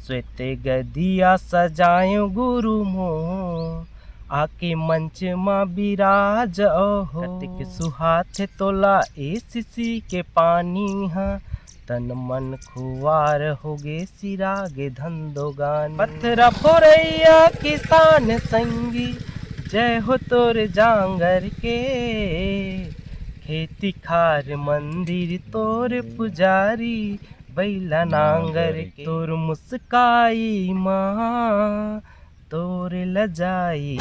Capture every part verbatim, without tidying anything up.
श्वेत गदिया सजायो गुरु मोर, आके मंच मा बिराज अहो। कतिक सुहाथे तोला ए सीसी के पानी हा, तन मन खुआर होगे सिरागे धंधोगानी। पथरा फोरैया किसान संगी, जय हो तोर जांगर के। खेती खार मंदिर तोर पुजारी, बैला नांगर के। तोर मुस्काई मा तोर लजाई।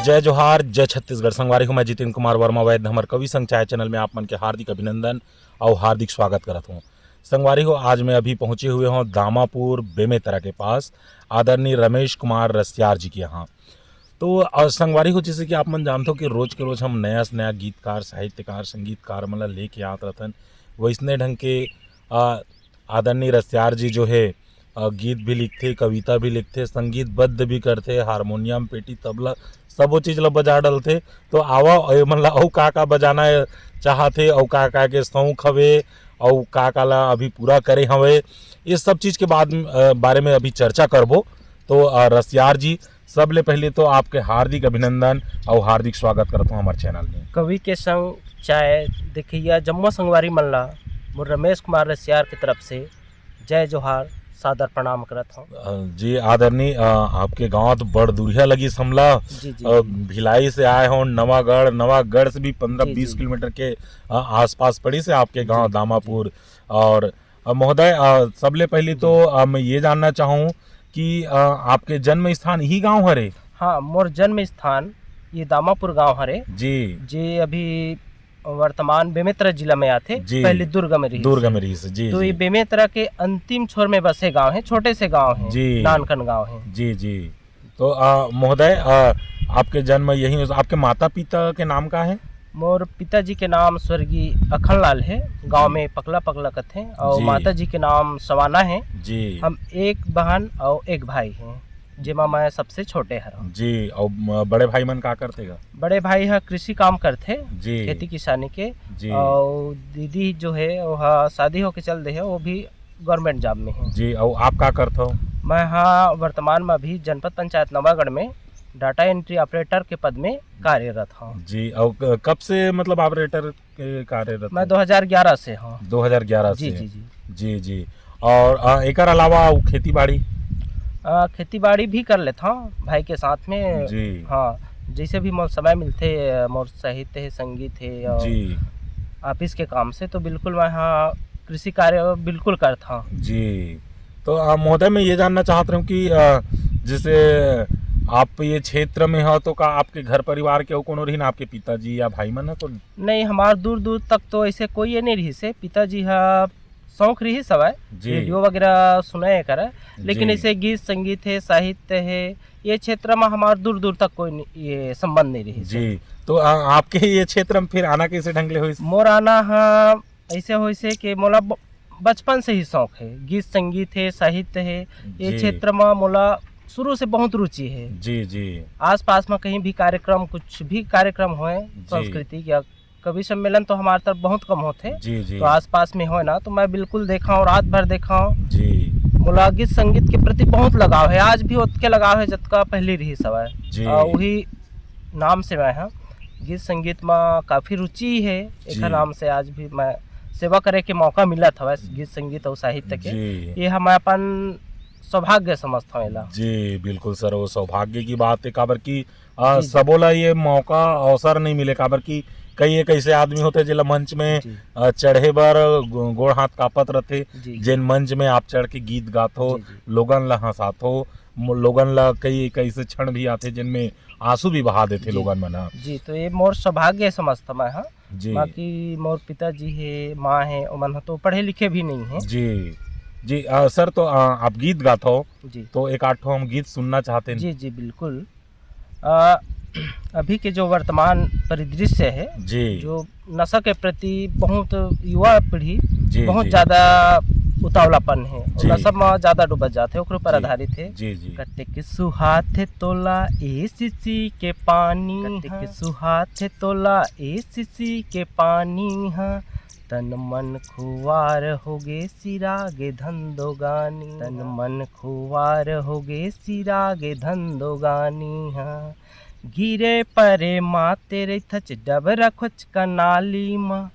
जय जोहार, जय छत्तीसगढ़। संगवारी हो, मैं जितेंद्र कुमार वर्मा वैद्य, हमर कवि संग चाय चैनल में आप मन के हार्दिक अभिनंदन अउ हार्दिक स्वागत करत हूँ। संगवारी हो, आज मैं अभी पहुँचे हुए हूँ दामापुर बेमेतरा के पास आदरणीय रमेश कुमार रसियार जी के यहाँ। तो, अ, संगवारी हो, जैसे कि आप मन जानते हो कि रोज के रोज हम नया से नया गीतकार, साहित्यकार, संगीतकार मन ला लेके आत रहथन, वैसने ढंग के, अ, आदरणीय रसियार जी जो है, अ, गीत भी लिखथे, कविता भी लिखथे, संगीतबद्ध भी करथे, हारमोनियम, पेटी, तबला, सबो चीज ला बजा डलथे। तो आवा, ए मन ला अउ का का बजाना चाहत हे, अउ का का के शौक हवे, अउ का का ला अभी पूरा करे हवे, ये सब चीज के बाद, अ, बारे में अभी चर्चा करबो। तो, अ, रसियार जी, सबले पहले तो आपके हार्दिक अभिनंदन अउ हार्दिक स्वागत करत हूँ हमारे चैनल में। कवि के संग चाय देखइया जम्मो संगवारी मन ला मोर रमेश कुमार रसियार की तरफ से जय जोहार, सादर प्रणाम करत हूँ। अ, जी आदरणीय, अ, आपके गांव तो बड़ दूरिहा लगी हमला। जी, जी, अ, जी। भिलाई से आए हो, नवागढ़, नवागढ़ से भी पन्द्रह जी, बीस जी। किलोमीटर के, अ, आसपास पड़ी से आपके गांव जी, जी। दामापुर। और, अ, महोदय, अ, सबले पहली तो, जी। अ, मैं ये जानना चाहूँ कि, अ, आपके जन्म स्थान यही गांव हरे? हाँ, मोर जन्म स्थान ये दामापुर गांव हरे। जी। जे अभी वर्तमान बेमेतरा जिला में आथे, जी। पहले दुर्ग में रहिस दुर्ग हे। में रहिस, जी, तो जी। ये बेमेतरा के अंतिम छोर में बसे गांव हे, छोटे से गांव हे, जी। नानकन गांव हे। जी, जी। तो, अ, महोदय, अ, आपके जन्म यही, आपके माता पिता के नाम का है? मोर पिताजी के नाम स्वर्गीय अखनलाल हे, गांव जी। में पकला पकला कथे, और जी। माता जी के नाम सवाना हे। जी। हम एक बहन और एक भाई हे, जेमा मैं सबसे छोटे हरौं। जी, और म-, बड़े भाई मन का करथे गा? बड़े भाई ह कृषि काम करथे, जी। खेती किसानी के, जी। और दीदी जो हे, वो ह शादी होके चल दे हे, वो भी गवर्नमेंट जॉब में हे। जी, और आप का करथो? मैं ह वर्तमान में अभी जनपद पंचायत नवागढ़ में डेटा एंट्री ऑपरेटर के पद में कार्यरत हूँ। जी, और क-, कब से मतलब ऑपरेटर के कार्यरत मैं हो? दो हज़ार ग्यारह से हूँ। दो हज़ार ग्यारह जी, से? जी, जी। जी, जी। और, अ, एकर अलावा अउ खेती बाड़ी? अ, खेती बाड़ी भी कर लेता हूँ भाई के साथ में। जी। हाँ, जैसे भी मोर समय मिलथे, अ, मोर साहित्य हे, संगीत हे और जी। ऑफिस के काम से, तो बिल्कुल मैं ह कृषि कार्य बिल्कुल करता हूँ। जी। तो, अ, महोदय, मैं ये जानना चाहत रहूँ कि, अ, जैसे आप ये क्षेत्र में हो, तो का आपके घर परिवार के अउ कोनो रहिन, आपके पिताजी या भाई मन ह कोनो? नहीं, हमार दूर दूर तक तो ऐसे कोई ये नहीं रहिस हे। पिताजी ह शौक रहिस हवय, जी। रेडियो वगैरह सुने करे, लेकिन जी। ऐसे गीत संगीत हे, साहित्य हे, ये क्षेत्र में हमार दूर दूर तक कोई नि-, ये संबंध नहीं रहिस हे। जी, तो आ-, आपके ये क्षेत्र में फिर आना कैसे ढंग ले होइस? मोर आना ह ऐसे होइस हे कि मोला ब-, बचपन से ही शौक हे, गीत संगीत हे, साहित्य हे, ये जी। क्षेत्र में मोला शुरू से बहुत रुचि हे। जी, जी। आसपास में कहीं भी कार्यक्रम, कुछ भी कार्यक्रम होए, जी। सांस्कृतिक या कवि सम्मेलन तो हमारे तरफ बहुत कम होथे। जी, जी। तो आसपास में होए ना, तो मैं बिल्कुल देखा हूँ, रात भर देखा हूँ। जी। मोला गीत संगीत के प्रति बहुत लगाव हे, आज भी ओतके लगाव हे, जतका पहली रहिस हवय। जी। अ, वही नाम से मैं ह गीत संगीत म काफ़ी रुचि हे, एकर जी। नाम से आज भी मैं सेवा करे के मौका मिलत हवय गीत संगीत अउ साहित्य के। जी। ये ह मैं अपन सौभाग्य समझत हवं एला। जी, बिल्कुल सर, वो सौभाग्य की बात हे, काबर कि, अ, जी, जी। सबो ला ये मौका, अवसर नहीं मिले, काबर कि कई एक ऐसे आदमी होथे, जेला मंच में, जी। अ, चढ़े बर गो-, गोड़ हाथ कांपत रथे, जी, जी। जेन मंच में आप चढ़ के गीत गाथो, जी, जी। लोगन ला हंसाथो, मो-, लोगन ला कई एक ऐसे क्षण भी आथे, जेन में आंसू भी बहा देथे जी। लोगन मन ह। जी, तो ये मोर सौभाग्य समझत हवं मैं ह। जी। बाकी मोर पिताजी हे, माँ हे, ओमन ह तो पढ़े लिखे भी नहीं हे। जी जी। आ, सर, तो आ, आप गीत गात हो, जी तो एक आध ठो हम गीत सुनना चाहते हैं। जी जी, बिल्कुल। आ, अभी के जो वर्तमान परिदृश्य है, जी जो नशा के प्रति बहुत युवा पीढ़ी जी बहुत जी। ज्यादा उतावलापन है, जी। नशा में ज्यादा डूबत जाते, ओकरे ऊपर जी। आधारित है। जी जी। कतेक सुहाथे तोला ए शीशी के पानी, कतेक सुहाथे तोला ए शीशी के पानी ह। तन मन खुआर होगे सिरागे धंधोगानी, तन मन खुआर होगे सिरागे धंधोगानी ह। गिरे परे माते रहिथच डबरा खोच कनाली म,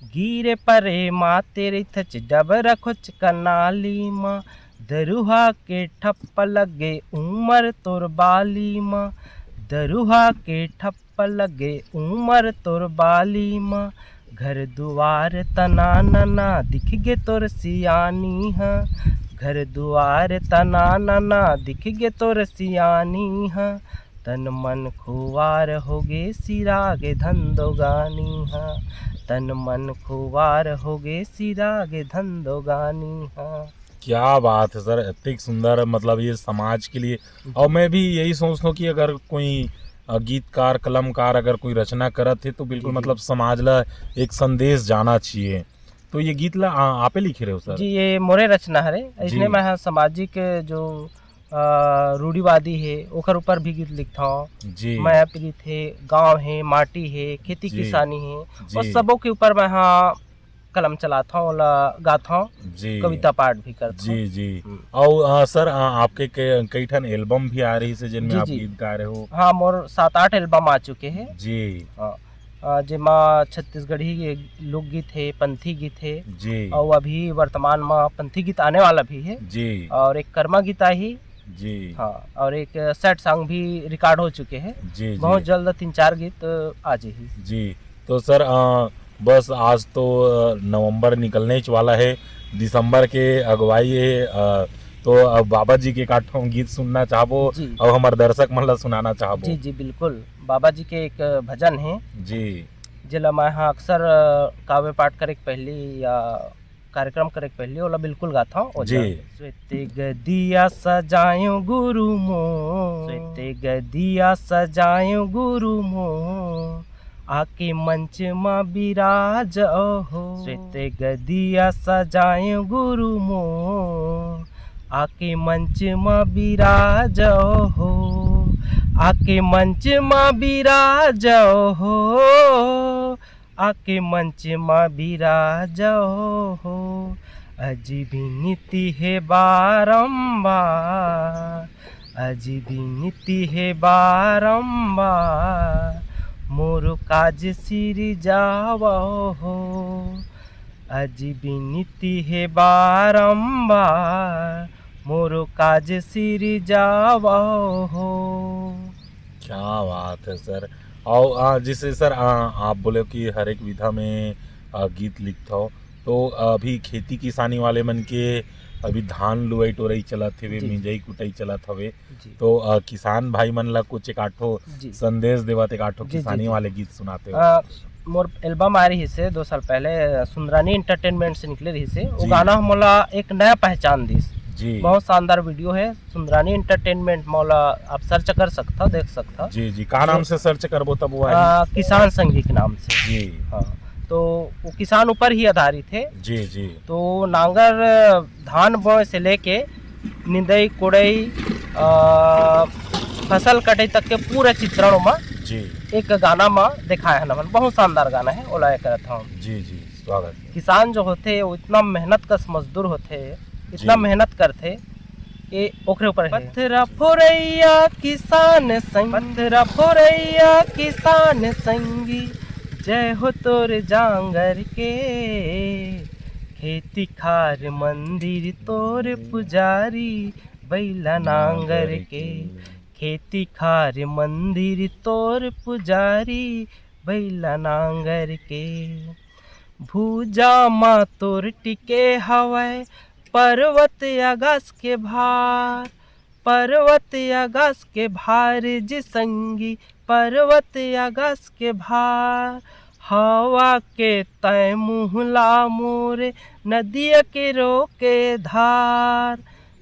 गिरे परे माते रहिथच डबरा खोच कनाली म। दरुहा के ठप्प लगे उमर तोर बाली म, दरुहा के ठप्प लगे उमर तोर बाली म। घर दुआर तना नना दिख गे तोर सियानी ह, घर दुआर तना नना दिख गे तोर सियानी ह। तन मन खुआर होगे सिरागे धंधोगानी ह, तन मन खुआर होगे सिरागे धंधोगानी ह। क्या बात है सर, अतिक सुंदर, मतलब ये समाज के लिए। और मैं भी यही सोचता हूँ कि अगर कोई अ, गीतकार, कलमकार अगर कोई रचना करत हे तो बिल्कुल जी, जी। मतलब समाज ला एक संदेश जाना चाहिए। तो ये गीत ला आ, आपे लिखे रहे हो सर? जी, ये मोरे रचना हरे। जी। इसने मैं ह सामाजिक जो आ, रूढ़िवादी है, ओकर ऊपर भी गीत लिखता हूँ। जी मैं प्रीत है, गांव है, माटी है, खेती जी। किसानी है, जी। और सबों के ऊपर मैं हाँ कलम चलाता हूँ, ओला गाता हूँ, जी। कविता पाठ भी करता हूँ। जी जी। हम्म। और आ, सर, आ, आपके के- कई ठन एल्बम भी आ रही से जिनमें जी, आप जी। गीत गा रहे हो। हाँ, मोर सात आठ एल्बम आ चुके हैं। जी हाँ, आ, जेमा छत्तीसगढ़ी लोकगीत है, पंथी गीत है, जी और अभी वर्तमान में पंथी गीत आने वाला भी है, जी और एक कर्मा गीत आई, जी। हाँ, और एक सैड सॉन्ग भी रिकॉर्ड हो चुके हैं। जी जी। बहुत जल्द तीन चार गीत आ जाही। जी। तो सर, अ, बस आज तो अ, नवंबर निकलने ही वाला है, दिसंबर के अगुवाई है। अ, तो अब बाबा जी के काठों गीत सुनना चाहबो जी। और हमारे दर्शक मन ला सुनाना चाहबो। जी जी, बिल्कुल। बाबा जी के एक भजन है, जी जेला मैं हाँ अक्सर अ, काव्य पाठ करे के पहली या कार्यक्रम करे के पहली ओला बिल्कुल गाता हूँ। जी। श्वेत गदिया सजायो गुरु मो, श्वेत गदिया सजायो गुरु मो, आके मंच मा बिराज हो। श्वेत गदिया सजायो गुरु मो, आके मंच मा बिराज हो, आके मंच मा बिराज हो, आके मंच मा बिराज हो। अजी बिनती है बारंबार, अजी बिनती है बारंबार, मोर काज सिरजाव हो। अजी बिनती है बारंबार, मोर काज सिरजाव हो। क्या बात है सर। और आ, जैसे सर, आ, आप बोले कि हर एक विधा में आ, गीत लिखता हो, तो अभी खेती किसानी वाले मन के अभी धान लुआई टोराई चलत हवे, जी। मिंजाई कुटाई चलत हवे, जी। तो आ, किसान भाई मन ला कुछ एक आठो जी। संदेश देवत, एक आठो जी, जी, किसानी जी। वाले गीत सुनाते हो। आ, मोर एल्बम आ रही से दो साल पहले, सुंदरानी एंटरटेनमेंट से निकले रही से, वो जी। गाना मोला एक नया पहचान दिस। जी बहुत शानदार वीडियो है, सुंदरानी एंटरटेनमेंट मोला आप सर्च कर सकता, देख सकता। जी जी। का नाम से सर्च करबो तब वो आही? आ, किसान संगी के नाम से। जी हाँ, तो वो किसान ऊपर ही आधारित है। जी जी। तो नांगर, धान बोए से लेके निंदई कोड़ई, आ, फसल कटई तक के पूरा चित्रण ओमा जी एक गाना मा दिखाए हन हमन। बहुत शानदार गाना है, ओला ये करत हूँ। जी जी। स्वागत है। किसान जो होथे वो इतना मेहनत कस मजदूर होथे, इतना जी। मेहनत करथे, ये ओकरे ऊपर है। पथरा फोरैया किसान संग, पथरा फोरैया किसान संगी, जय हो तोर जांगर के। खेती खार मंदिर तोर पुजारी, बैला नांगर के। खेती खार मंदिर तोर पुजारी, बैला नांगर के। भुजा मा तोर टिके हवय पर्वत अगास के भार, पर्वत अगास के भार जी संगी, पर्वत अगास के भार। हवा के तय मुहला मोरे, नदिया के रोके धार,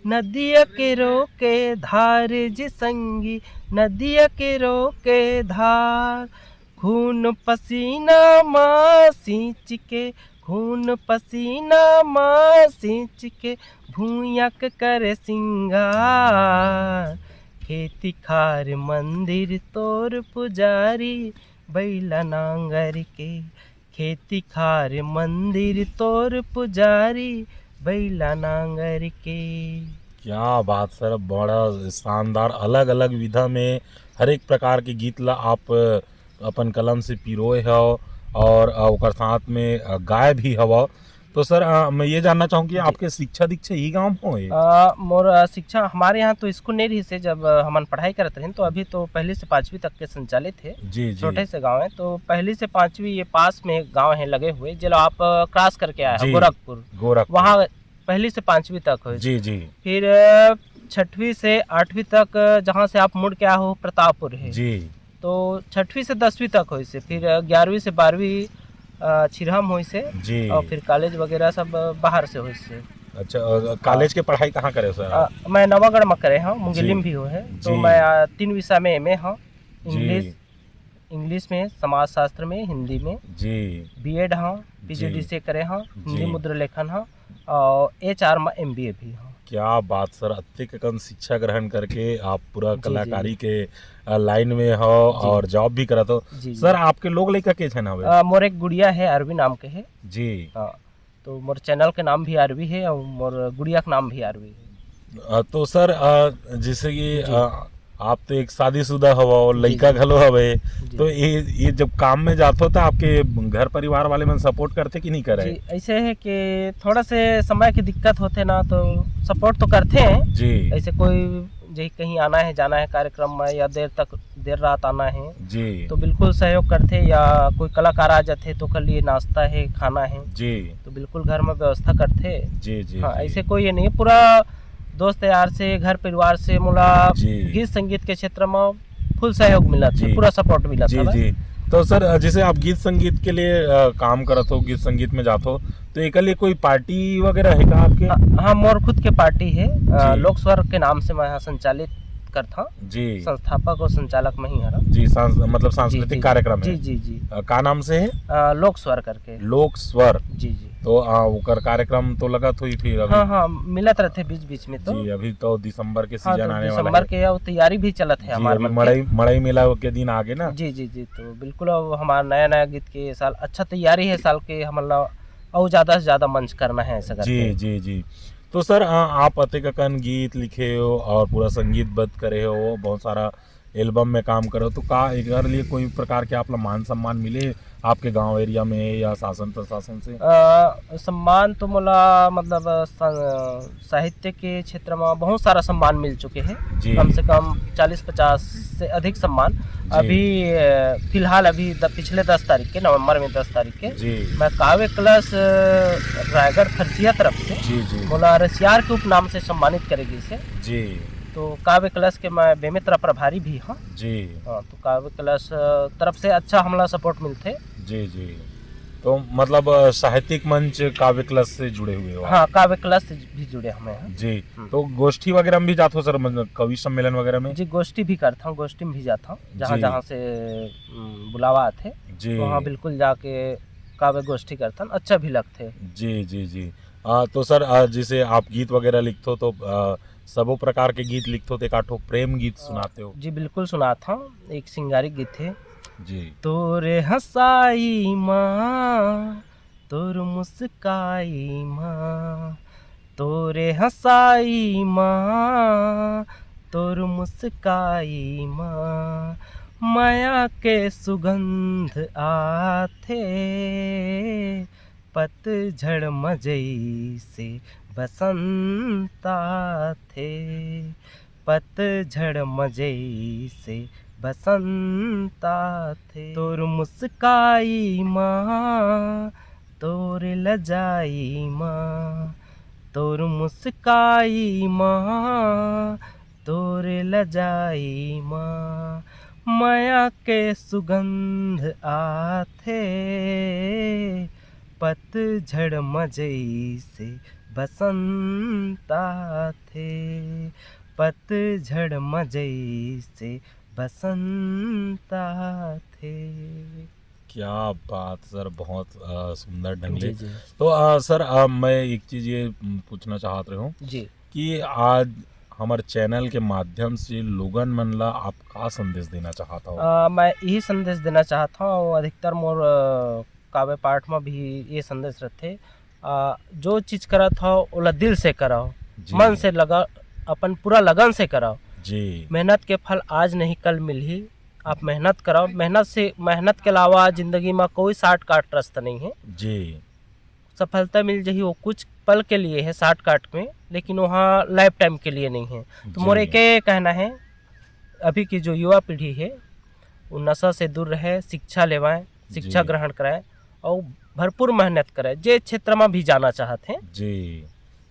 नदिया के रोके धार जी संगी, नदिया के रोके धार। खून पसीना मा सींच के, खून पसीना मा सींच के, भूया के करे सिंगार। खेती खार मंदिर तोर पुजारी, बैला नांगर के। खेती खार मंदिर तोर पुजारी, बैला नांगर के। क्या बात सर, बड़ा शानदार, अलग-अलग विधा में हर एक प्रकार के गीत ला आप अपन कलम से पिरोए हव और, अ, ओकर साथ में, अ, गाए भी हव। तो सर, अ, मैं ये जानना चाहूँ कि जी। आपके शिक्षा दीक्षा ही गाँव में होए? अ, मोर, अ, शिक्षा हमारे यहाँ तो स्कूल नहीं रहिस हे, जब, अ, हमन पढ़ाई करत रहिन, तो अभी तो पहली से पाँचवीं तक के संचालित हे। जी, जी। छोटे से गाँव हे, तो पहली से पाँचवीं ये पास में गाँव हे लगे हुए, जेला आप, अ, क्रॉस करके आए हो, जी। गोरखपुर। गोरखपुर। वहाँ पहली से पाँचवीं तक होइस। जी, जी। फिर, अ, छठवीं से आठवीं तक, अ, जहाँ से आप मुड़ के आए हो, प्रतापपुर हे। जी। तो छठवीं से दसवीं तक होइस हे। फिर, अ, ग्यारहवीं से बारहवीं, अ, छिरहा में होइस हे। जी। और फिर कॉलेज वगैरह सब, अ, बाहर से होइस हे। अच्छा, अ, कॉलेज के पढ़ाई कहाँ करे हो सर अ, आप? मैं नवागढ़ में करे हूँ, मुंगेली जी। में भी हुए हैं। तो जी। मैं, अ, तीन विषय में एमए हूँ, जी। इंग्लिश, इंग्लिश में, समाजशास्त्र में, हिंदी में। जी। बीएड हूँ, जी। पीजीडीसीए करे हूँ, हिंदी जी। मुद्रा लेखन हूँ, और एचआर में एमबीए भी हूँ। क्या बात सर, अतेक अकन शिक्षा ग्रहण करके आप पूरा जी, जी। कलाकारी के, अ, लाइन में हो जी। और जॉब भी करत हो। जी, जी। सर, आपके लोग लइका के झन हवे? अ, मोर एक गुड़िया है, आरवी नाम के है। जी। हाँ, तो मोर चैनल के नाम भी आरवी है और मोर गुड़िया के नाम भी आरवी है। अ, तो सर, अ, जैसे कि, जी। अ, आप तो एक शादीशुदा हवव, जी, लइका जी। घलो हवे, जी। तो ये, ये जब काम में जात हो तो आपके घर परिवार वाले मन सपोर्ट करथे कि नहीं करे? जी, ऐसे है कि थोड़ा से समय की दिक्कत होथे ना, तो सपोर्ट तो करथे। जी। ऐसे कोई जे कहीं आना है, जाना है कार्यक्रम में या देर तक, देर रात आना है, जी। तो बिल्कुल सहयोग करथे, या कोई कलाकार आ जाथे तो ओकर लिए नाश्ता है, खाना है, जी। तो बिल्कुल घर में व्यवस्था करथे। जी, जी, हाँ, जी। ऐसे कोई ये नहीं, पूरा दोस्त यार से, घर परिवार से मोला जी। गीत संगीत के क्षेत्र में फुल सहयोग मिलत हे, जी। पूरा सपोर्ट मिलत जी, हवय। जी। तो सर, अ, जैसे आप गीत संगीत के लिए, अ, काम करत हो, गीत संगीत में जात हो, तो एकर लिए कोई पार्टी वगैरह है का आपके? हाँ, हाँ, मोर खुद के पार्टी है, अ, जी। लोक स्वर के नाम से मैं यहाँ संचालित करत हूँ। जी। संस्थापक और संचालक मैं ही हूँ। जी, सांस-, मतलब जी, सांस्कृतिक जी। कार्यक्रम जी, है। जी, जी। अ, का नाम से है? अ, लोक स्वर करके। लोक स्वर। जी, जी। तो, अ, ओकर कार्यक्रम तो लगत होही फिर अभी? हाँ, हाँ, मिलत रहथे बीच-बीच में तो। जी, अभी तो दिसंबर के हाँ, सीजन तो आने वाला दिसंबर है। के, अउ तैयारी भी चलत है जी, हमार अभी मन के। मड़ई, मड़ई मेला के दिन आगे ना। जी, जी, जी, तो बिल्कुल अब हमार नया-नया गीत के साल अच्छा तैयारी है, साल के हमन ला अउ ज्यादा से ज्यादा मंच करना है ऐसा जी, करके। जी, जी। तो सर, अ, आप अतेक अकन गीत लिखे हो और पूरा संगीतबद्ध करे हो, बहुत सारा एल्बम में काम करो, तो का एकर लिए कोई प्रकार के आप ला मान सम्मान मिले आपके गांव एरिया में या शासन प्रशासन से? अ, सम्मान तो मोला, मतलब, स-, साहित्य के क्षेत्र में बहुत सारा सम्मान मिल चुके हैं। जी। कम से कम चालीस पचास से अधिक सम्मान। जी। अभी, अ, फिलहाल अभी द-, पिछले दस तारीख के, नवंबर में दस तारीख के, जी। मैं काव्य कलश, अ, रायगढ़ खरसिया तरफ से जी, जी। मोला रसियार के उपनाम से सम्मानित करे गिस हे। जी। तो काव्य कलश के मैं बेमेतरा प्रभारी भी हूँ। जी। हाँ, तो काव्य कलश, अ, तरफ से अच्छा हमला सपोर्ट मिलथे। जी, जी। तो मतलब, अ, साहित्यिक मंच काव्य कलश से जुड़े हुए हो आप? हाँ, काव्य कलश से भी जुड़े हमें हैं। जी। हम्म। तो गोष्ठी वगैरह में भी जात हो सर, मतलब कवि सम्मेलन वगैरह में? जी, गोष्ठी भी करता हूँ, गोष्ठी में भी जाता हूँ, जहाँ, जी। जहाँ से, हम्म, बुलावा आथे, जी। वहाँ बिल्कुल जाके काव्य गोष्ठी करथन, अच्छा भी लगथे। जी, जी, जी। आ, तो सर, आ, जैसे आप गीत वगैरह लिखथो तो, आ, सबो प्रकार के गीत लिखथो, तो एक आठो प्रेम गीत सुनाते हो? जी, बिल्कुल सुनात हूँ। एक सिंगारिक गीत है। जी। तोरे हंसाई माँ, तोर मुस्काई माँ, तोरे हंसाई माँ, तोर मुस्काई माँ, मया के सुगंध आथे। पतझड़ म जइसे बसंत आथे, पतझड़ म जइसे बसंत आथे। तोर मुस्काई मा, तोर लजाई मा, तोर मुस्काई मा, तोर लजाई मा, मया के सुगंध आथे, पतझड़ म जइसे बसंत आथे, पतझड़ म जइसे बसंत आथे। क्या बात सर, बहुत अ, सुंदर ढंग ले। जी, जी। तो अ, सर, अ, मैं एक चीज ये, म, पूछना चाहत रहे हूँ जी। कि आज हमर चैनल के माध्यम से लोगन मन ला आप का संदेश देना चाहत हव? अ, मैं यही संदेश देना चाहत हव, अधिकतर मोर, अ, काव्य पाठ म भी ये संदेश रथे, अ, जो चीज करत हव, ओला दिल से करव, जी। मन से लगा, अपन पूरा लगन से करव। जी। मेहनत के फल आज नहीं, कल मिलही। आप मेहनत करव, मेहनत से, मेहनत के अलावा जिंदगी म कोई shortcut रस्ता नहीं है। जी। सफलता मिल जही, वो कुछ पल के लिए है shortcut में, लेकिन वहाँ life time के लिए नहीं है। तो जी। मोर एके कहना है, अभी की जो युवा पीढ़ी है, वो नशा से दूर रहे, शिक्षा लेवाएं, शिक्षा जी। ग्रहण कराएं और भरपूर मेहनत करें, जे क्षेत्र में भी जाना चाहत हैं। जी।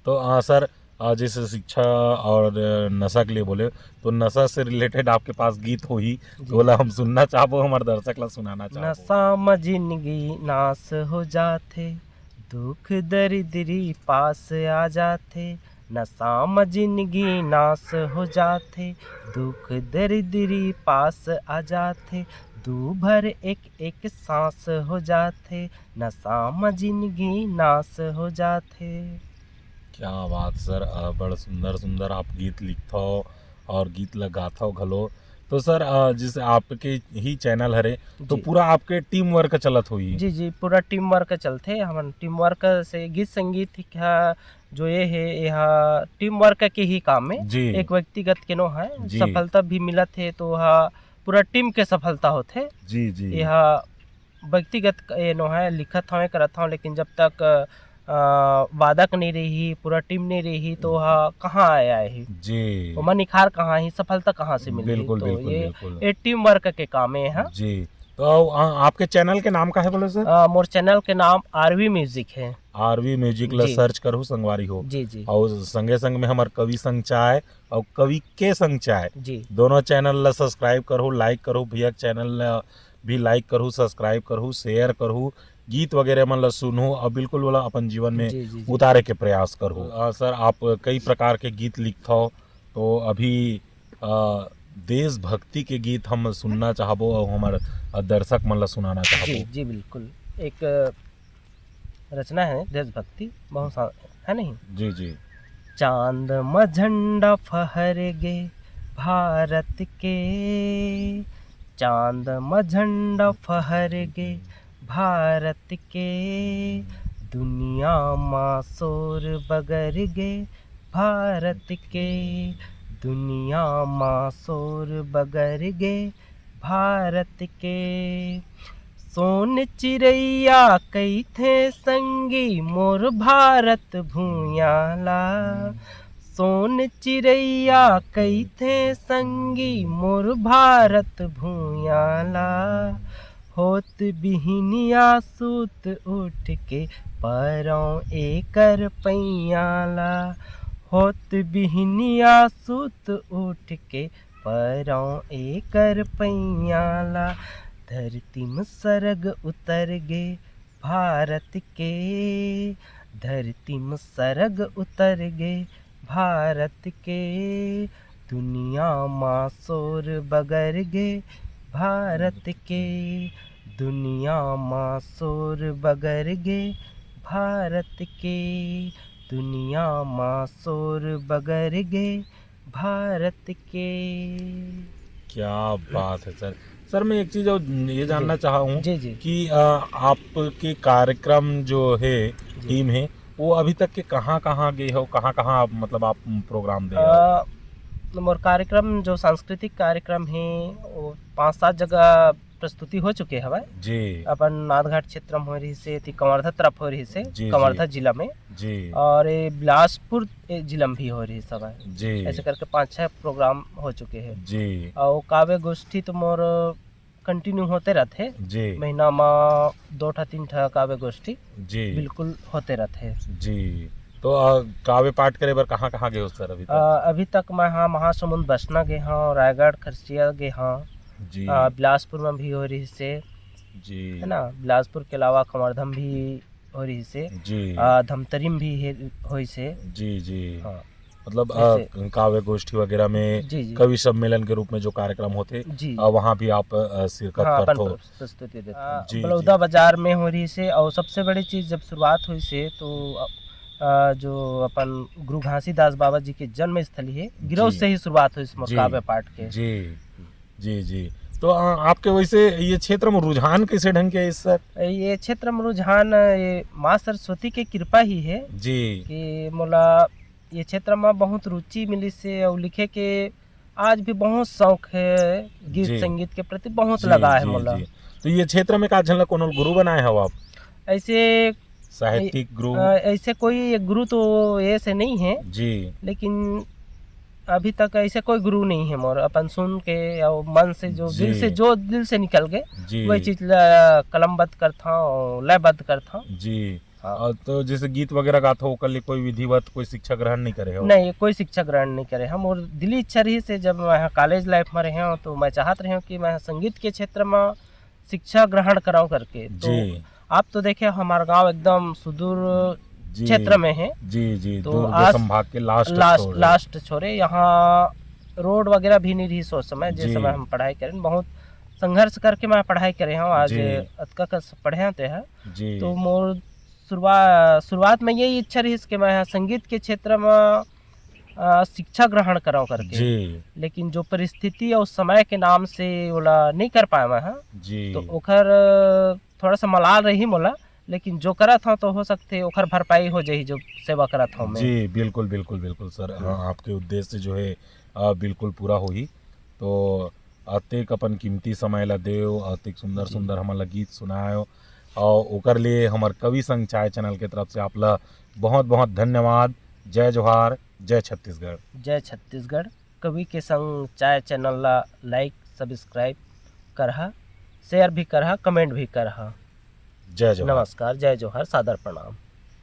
तो, आ, सर, आ, जैसे शिक्षा और, अ, नशा के लिए बोले, तो नशा से related आपके पास गीत होही, जी। तो ओला हम सुनना चाहबो, हमर दर्शक ला सुनाना चाहबो। नशा म जिनगी नाश हो जाथे, दुख दरिद्री पास आ जाथे। नशा म जिनगी नाश हो जाथे, दुख दरिद्री पास आ जाथे। दू भर एक एक सांस हो जाथे, नशा म जिनगी नाश हो जाथे। क्या बात सर, अ, बड़ सुंदर सुंदर आप गीत लिखथव और गीत ल गाथव घलो। तो सर, अ, जैसे आपके ही चैनल हरे, तो जी। पूरा आपके team work चलत होही? जी, जी, पूरा team work चलथे। हमन team work से गीत संगीत ह जो ये हे, ये ह team work के ही काम हे। जी। एक व्यक्तिगत के नो है, जी। सफलता भी मिलत हे तो ह पूरा team के सफलता होथे। जी, जी। ये ह व्यक्तिगत क-, ये नो है, लिखत हवं, करत हवं, लेकिन जब तक, अ, वादक नहीं रही, पूरा team नहीं रही, तो ह कहाँ आए, आए ही? जी। ओमा निखार कहाँ ही, सफलता कहाँ से मिलही? बिल्कुल, तो बिल्कुल, ये, बिल्कुल। ये team work के काम हे, हाँ। जी। तो आ, आपके चैनल के नाम का है बोले सर? अ, मोर चैनल के नाम आरवी म्यूजिक है। आरवी म्यूजिक ला जी। Search करहु संगवारी हो। जी, जी। और संगे संग में हमर कवि संग चाय और कवि के संग चाय जी। दोनों चैनल ला subscribe करहु, like करहु, भैया के चैनल ला भी like करहु, subscribe करहु, share करहु, गीत वगैरह मन ला सुनहु और बिल्कुल वाला अपन जीवन में जी, जी, जी। उतारे के प्रयास करहु। अ, सर, आप कई प्रकार के गीत लिखथव, तो अभी, अ, देशभक्ति के गीत हम सुनना चाहबो और हमर, अ, दर्शक मन ला सुनाना चाहबो। जी, जी, बिल्कुल। एक, अ, रचना है देशभक्ति, बहुत सा-, है नहीं? जी, जी। चांद म झंडा फहर गे भारत के, चांद म झंडा फहर गे भारत के, दुनिया मा शोर बगर गे भारत के, दुनिया मा शोर बगर गे भारत के। सोन चिरैया कहिथे संगी मोर भारत भुइयां ला, सोन चिरैया कहिथे संगी मोर भारत भुइयां ला। होत बिहनिया सूत उठ के परौं एकर पैया ला, होत बिहनिया सूत उठ के परौं एकर पैया ला। धरती म सरग उतर गे भारत के, धरती म सरग उतर गे भारत के, दुनिया मा शोर बगर गे भारत के, दुनिया मा शोर बगर गे भारत के, दुनिया मा शोर बगर गे भारत के। क्या बात है सर। सर, मैं एक चीज और ये जानना जी। चाहा हूँ जी, जी। कि, अ, आपके कार्यक्रम जो है, जी। Team है, वो अभी तक के कहाँ-कहाँ गए हो, कहाँ-कहाँ आप, मतलब, आप program दे हो? अ, मोर कार्यक्रम जो सांस्कृतिक कार्यक्रम है, वो पाँच सात जगह प्रस्तुति हो चुके हवय। जी। अपन नाथघाट क्षेत्र में हो रही से, ती कवर्धा तरफ हो रही से, जी, जी। कवर्धा जिला में। जी। और ये बिलासपुर, ए, जिला में भी हो रही सब है। जी। ऐसे करके पाँच छह program हो चुके हैं। जी। और काव्य गोष्ठी तो मोर continue होते रहते, जी। महीना में दो ठा तीन ठा काव्य गोष्ठी जी। बिल्कुल होते रहते। जी। तो, अ, काव्य पाठ करे बर कहाँ-कहाँ गए हो सर अभी तक? अ, अभी तक मैं हाँ महासमुंद बसना गए हाँ, रायगढ़ खरसिया गए हाँ, जी। अ, बिलासपुर में भी हो रहिस हे, जी। है ना, बिलासपुर के अलावा कवर्धा में भी हो रहिस हे, जी। अ, धमतरी में भी हे-, होइस हे। जी, जी। हाँ। मतलब, अ, जैसे काव्य गोष्ठी वगैरह में, जी, जी। कवि सम्मेलन के रूप में जो कार्यक्रम होते, जी। अ, वहाँ भी आप, अ, शिरकत हाँ, अपन करथो। प्रस्तुति देते हैं। जी, बलौदा जी। बाजार में हो रहिस हे, और सबसे बड़ी चीज, जब शुरुआत होइस हे तो, अ, जो अपन गुरु घासीदास बाबा जी के जन्म स्थली हे, गिरौद जी। से ही शुरुआत होइस हे मोर जी। काव्य पाठ के। जी, जी, जी। तो, अ, आपके वैसे ये क्षेत्र में रुझान कैसे ढंग के हे, सर? ये क्षेत्र में रुझान, ये माँ सरस्वती के कृपा ही हे जी। कि मोला ये क्षेत्र में बहुत रुचि मिलिस हे, और लिखे के आज भी बहुत शौक हे, गीत जी। संगीत के प्रति बहुत जी, लगाव हे जी, मोला। जी। तो ये क्षेत्र में का झन ला कोनो गुरु बनाए हव आप? ऐसे साहित्यिक गुरु? अ, ऐसे कोई एक गुरु तो ऐसे नहीं है, जी। लेकिन अभी तक ऐसे कोई गुरु नहीं है मोर। अपन सुन के और मन से जो जी। दिल से, जो दिल से निकल गए, जी। वही चीज ला कलमबद्ध करता हूँ, लयबद्ध करता हूँ। जी। हाँ। और तो जैसे गीत वगैरह गाथो, ओकर लिए कोई विधिवत कोई शिक्षा ग्रहण नहीं करे हो? नहीं, ये कोई शिक्षा ग्रहण नहीं करे। हम और दिली इच्छा रहिस हे, जब मैं कॉलेज लाइफ में रहे हूँ तो मैं चाहत रहे हूँ कि मैं संगीत के क्षेत्र में शिक्षा ग्रहण कराऊँ करके। तो जी। आप तो देखे हमारा गांव एकदम सुदूर जी। क्षेत्र में है। जी, जी, तो दुर्ग आज संभाग के लास्ट लास्ट, छोर है। लास्ट छोरे, यहाँ रोड वगैरह भी नहीं रही उस समय, जिस जी। समय हम पढ़ाई करें, बहुत संघर्ष करके मैं पढ़ाई करे हूँ। आज जी। अतका कस पढ़े हैं ते है। जी। तो मोर शुरुआत, शुरुआत में यही इच्छा रही कि मैं संगीत के क्षेत्र में, अ, शिक्षा ग्रहण कराऊँ करके। जी। लेकिन जो परिस्थिति और समय के नाम से ओला नहीं कर पाए मैं, हाँ, जी। तो ओकर थोड़ा सा मलाल रही मोला, लेकिन जो करत हूँ तो हो सकते ओकर भरपाई हो जाही जो सेवा करत हूँ मैं। जी, बिल्कुल, बिल्कुल, बिल्कुल सर। हाँ, आपके उद्देश्य जो है, अ, बिल्कुल पूरा होही। तो अतेक अपन कीमती समय ला देव, अतेक सुंदर जी। सुंदर हमन ला गीत सुनायो, और ओकर लिए हमर कवि संग चाय चैनल के तरफ से आप ला बहुत बहुत धन्यवाद। जय जोहार, जय छत्तीसगढ़। जय छत्तीसगढ़। कवि के संग चाय चैनल ला लाइक, सब्सक्राइब करहा, शेयर भी करहा, कमेंट भी करहा। जय जोहार। नमस्कार, जय जोहार, सादर प्रणाम।